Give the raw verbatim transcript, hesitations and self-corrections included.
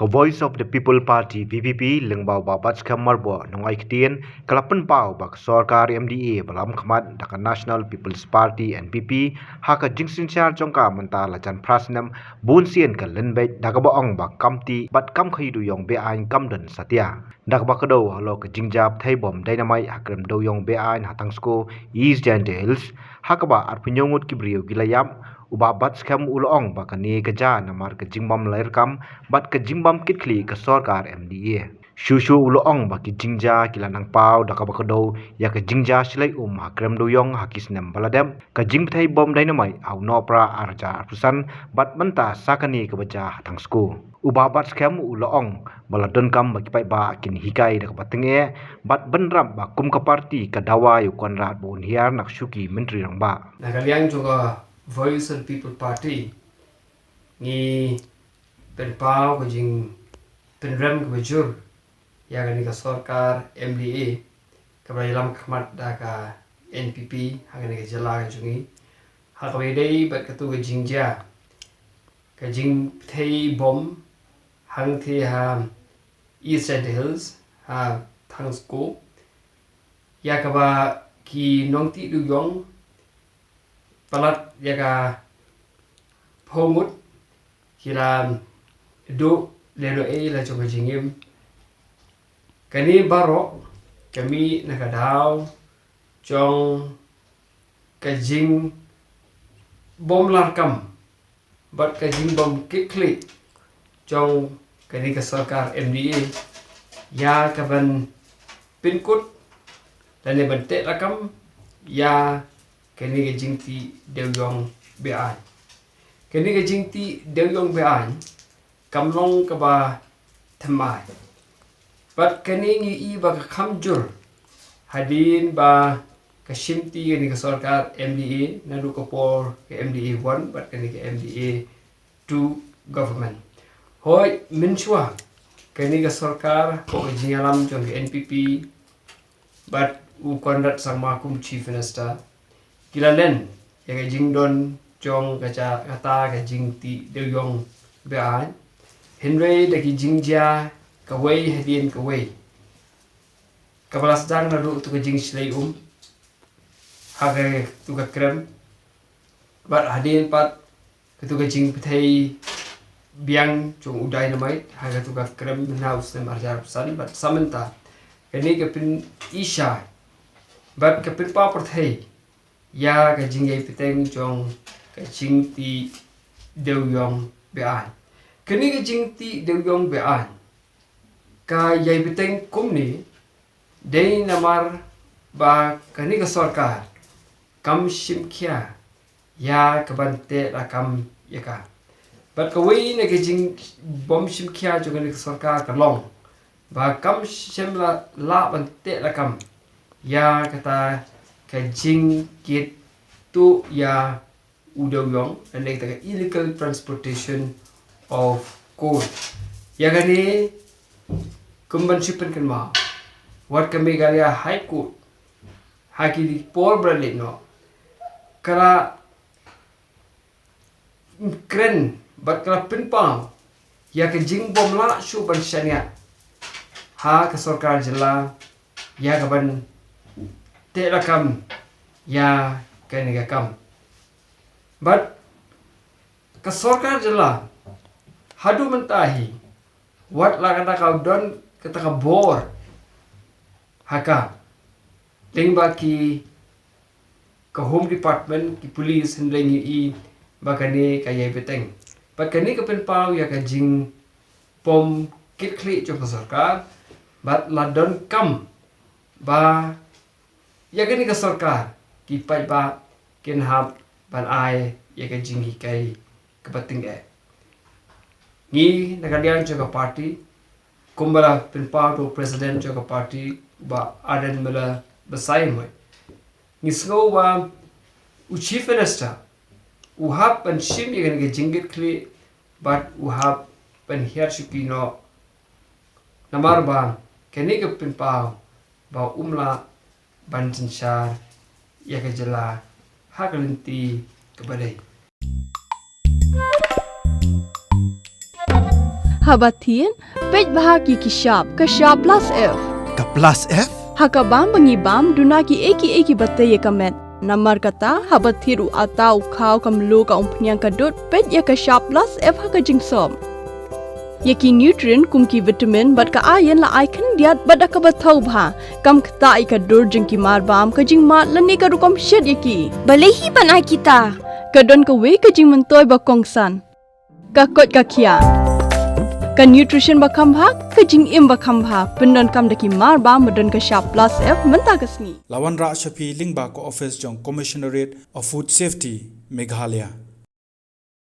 Ka Voice of the People Party, V P P, lyngba u Bah Batskhem Myrboh Nongai Ktien, ka la pynpaw ba ka sorkar M D A ba lam khmat da ka National People's Party, N P P, ha ka jingsynshar jong ka mynta la jan phra snem, bun sien ka lynbeit da kaba ong ba kam tih bad kam khaïi dewiong be-aiñ kam don satia. Da kaba kdew halor ka jingjia pynthei bom dynamite ha krem dewiong be-aiñ ha Thangsko, East Jaintia Hills, ha kaba arphew hynñiew ngut ki briew ki la ïap, u Bah Batskhem u la ong ba kane ka jia namar ka jingbam lai rkam bad ka jingbam kitkhlieh ka sorkar M D A. Shuh shuh u la ong ba ki jingjia ki la nang paw da kaba kdew ïa ka jingjia shlei um ha krem dewiong ha ki snem ba la dep, ka jingpynthei bom dynamite ha u Nohprah ar hajar arphew san bad mynta sa kane kaba jia ha Thangsko. U Bah Batskhem u la ong ba la donkam ba ki paidbah kin hikai da kaba tyngeh bad bynrap ba kum ka party ka dawa ïa u Conrad ba un hiar na ka shuki Myntri Rangbah. Na ka liang jong ka Voice of the People Party, ngi pynpaw ka jingpynrem kaba jur ïa kane ka sorkar M D A kaba la ïalam khmat da ka N P P ha kane ka jylla ka jong ngi, ha kaba ïadei bad kato ka jingjia ka jingpynthei bom hangtei ha East Jaintia Hills ha Thangsko, ïa kaba ki nongtih dewiong palat ïa ka phew ngut ki la duh lehnohei la jong ka jingim. Kane baroh ka mih na ka daw jong ka jingbom larkam bad ka jingbam kitkhlieh jong kane ka sorkar M D A ïa ka ban pynkut lane ban teh lakam ïa kane ka jingtih dewiong be-aiñ. Kane ka jingtih dewiong be-aiñ kam long kaba thymmai. Bad kane ngi i ba ka kham jur hadien ba ka shimti kane ka sorkar M D A naduh ka por ka M D A one bad kane ka M D A two government. Hooid, mynshuwa kane ka sorkar, ka jingïalam jong ka N P P bad u Conrad Sangma kum Chief Minister, ki la len ïa ka jingdon jong ka ja-, kata ka jingtih dewiong be-aiñ. Hynrei da ki jingjia kawei hadien kawei, kaba la sdang naduh kato ka jingshlei um ha kato ka krem bad hadien pat kato ka jingpynthei biang jong u dynamite ha kato ka krem na u snem ar hajar arphew san bad sa mynta. Kane ka pynishai bad ka pynpaw pyrthei ïa ka jingïai bteng jong ka jingtih dewiong be-aiñ. Kane ka jingtih dewiong be-aiñ ka ïai bteng kumne dei namar ba kane ka sorkar kam shim khia ïa ka ban teh lakam ïa ka. Bad kawei na ka jingbym shim khia jong kane ka sorkar ka long ba kam shym la lah ban teh lakam ïa kata ka jingkit tuh ïa u dewiong, lane kata ka illegal transportation of coal. Ïa kane, kum ban shu pynkynmaw, wat ka Meghalaya High Court ha ki por ba la leit noh ka la kren bad ka la pynpaw ïa ka jingbym lah shuh ban shaniah ha ka sorkar jylla ïa ka ban teh lakam ïa kane ka kam. Bad ka sorkar jylla haduh mynta hi wat la kata ka don kata ka bor ha ka lyngba ki ka Home Department, ki police, hynrei ngi i ba kane ka ïai bteng. Bad kane ka pynpaw ïa ka jingbym kitkhlieh jong ka sorkar bad la donkam ba ïa kane ka sorkar ki paidbah kin hap ban ai ïa ka jinghikai kaba tyngeh. Ngi na ka liang jong ka party, kumba la pynpaw da u president jong ka party, Bah Ardent Miller Basaiawmoit, ngi sngew ba u Chief Minister u hap ban shim ïa kane ka jingkitkhlieh bad u hap ban hiar shuki noh, namar ba kane ka pynpaw ba um lah ban synshar ïa ka jylla ha ka lynti kaba dei. Haba thied, peit bha ki ki shap, ka shap plus F. Ka plus F? Ha ka bam ba ngi bam, duna ki ei ki ei ki ba tei ïa ka met. Namar kata, haba thied u ata, u khaw, ka mluh, ka umphniang, ka dud, peit ïa ka shap plus F ha ka jingsop. Ïa ki nutrient kum ki vitamin bad ka iron la ai khyndiat bad da kaba thaw bha. Kam ktah ïa ka dur jong ki mar bam, ka jingmad lane ka rukom shet ïa ki. Balei hi ban ai kita? Ka don kawei ka jingmyntoi ba kongsan. Ka koit ka khiah. Ka nutrition ba kham bha, ka jingim ba kham bha. Pyndonkam da ki mar bam ba don ka shap plus F mynta ka sngi. La wanrah sha phi lyngba ka office jong Commissionerate of Food Safety, Meghalaya.